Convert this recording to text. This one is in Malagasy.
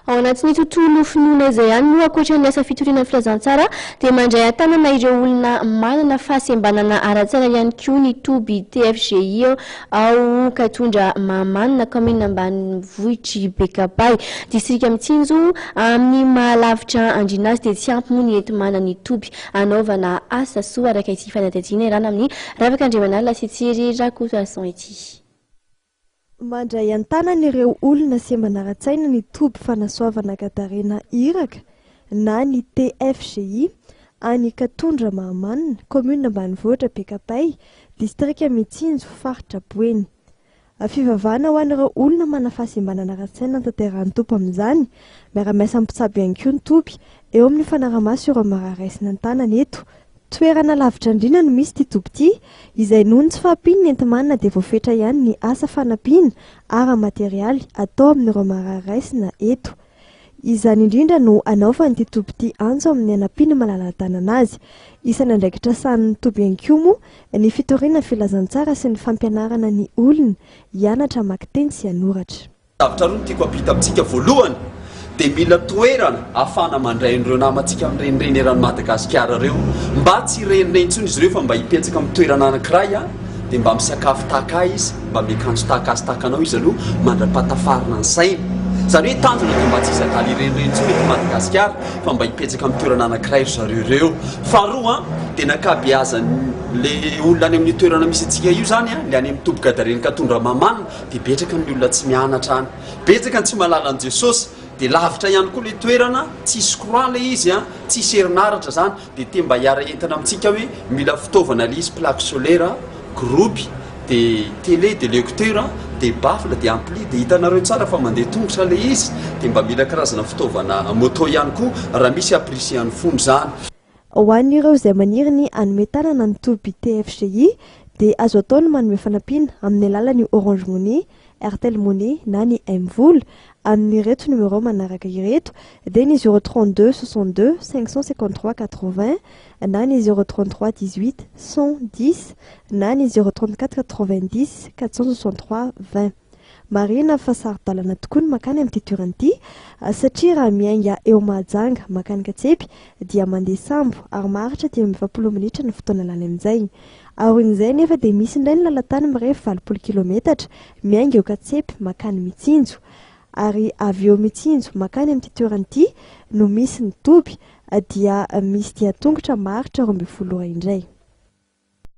Ao anatin'ny tontolo finoana izay ihany moa, ankoatra ny asa fitoriana ny filazantsara, dia mandray an-tanana ireo olona manana fahasembanana ara-tsaina ihany koa ny toby TFGI ao Katondra Mahamanina, kaominina ambanivohitr'i Bekapay, distrika Mitsinjo. Amin'ny maha lavitra andriana azy dia tsy ampy moa ny enti-manana ny toby hanaovana asa soa, araka ity fanadihadiana iarahana amin'ny Ravaka Andriamanalina sy Tsiry Rakotoarison ity. Mandray an-tanana ireo olona sembana ara-tsaina ny Toby Fanasoavana Gadarena Iraka na ny TFGI any Katondra Mahamanina, kaominina ambanivohitra Bekapay, distrika Mitsinjo, faritra Boeny. Fivavahana ho an'ireo olona manana fahasembanana ara-tsaina no tanterahan'ny Tompo amin'izany. Miara-miasa amin'ny mpitsabo ihany koa ny Toby eo amin'ny fanarahamaso ireo marary raisina an-tanana eto. Toerana lavitra andriana no misy ity toby ity, izay noho ny tsy fahampian'ny enti-manana dia voafetra ihany ny asa fanampiana ara-materialy atao amin'ireo marary raisina eto. Izany indrindra no anaovan'ity toby ity antso amin'ny hanampiana malala-tanana azy. Isan'ny andraikitra sahanin'ny toby ihany koa moa ny fitoriana ny filazantsara sy ny fampianarana ny olona hianatra hamaky teny sy hanoratra. Zavatra roa no tiako hampita amintsika, voalohany dia mila toerana ahafahana mandray an'ireo namantsika mirenireny eran'i Madagasikara ireo, mba tsy hirenireny intsony izy ireo fa mba hipetraka amin'ny toerana anankiray dia mba misakafo tahaka ahy izy, mba miakanjo tahaka azy tahaka anao izy aloha mandra-pahatafarina ny sainy. Izany hoe tanjona dia mba tsy hisy adala hirenireny intsony eto Madagasikara fa mba hipetraka amin'ny toerana anankiray ry zareo ireo. Faharoa dia ny ankabeazan'ilay olona any amin'io toerana misy antsika io izany, ilay any amin'ny toby Gadareny Katondra Mahamanina, Dia betsaka ny olona tsy mianatra any. Betsaka ny tsy mahalala an'i Jesosy. Dia lavitra ihany koa ilay toerana, tsisy courant ilay izy an, tsisy herinaratra izany. Dia te mba hiara-hientana amintsika hoe mila fitaovana ilay izy, plaque solaire, groupe, dia télé, dia lecteur, dia baffle, dia ampli, dia hitanareo tsara fa mandeha tongotra ilay izy. Dia mba mila karazana fitaovana moto ihany koa raha misy apprécier-n'ny fony izany. Ho an'ireo izay maniry ny hanome tanana ny toby TFGI dia azo atao ny manome fanampiana amin'ny alalan'ny Orange Money, Airtel Money na ny MVola amin'ireto numéro manaraka ireto dia ny 032 62 553 80 na ny 033 18 110 na ny 034 90 463 20. Marihina fa saro-dalana tokoa ny mankany amin'ity toerana ity satria raha miainga eo Mahajanga mankany Katsepy dia mandeha sambo ary maharitra 45 minitra ny fotoana lany amin'izay. Aorian'izay anefa dia misy indray ny lalan-tany mirefy 80 kilometatra miainga eo Katsepy mankany Mitsinjo. Ary avy eo Mitsinjo mankany amin'ity toerana ity no misy ny toby dia misy dian-tongotra maharitra 12 ora indray.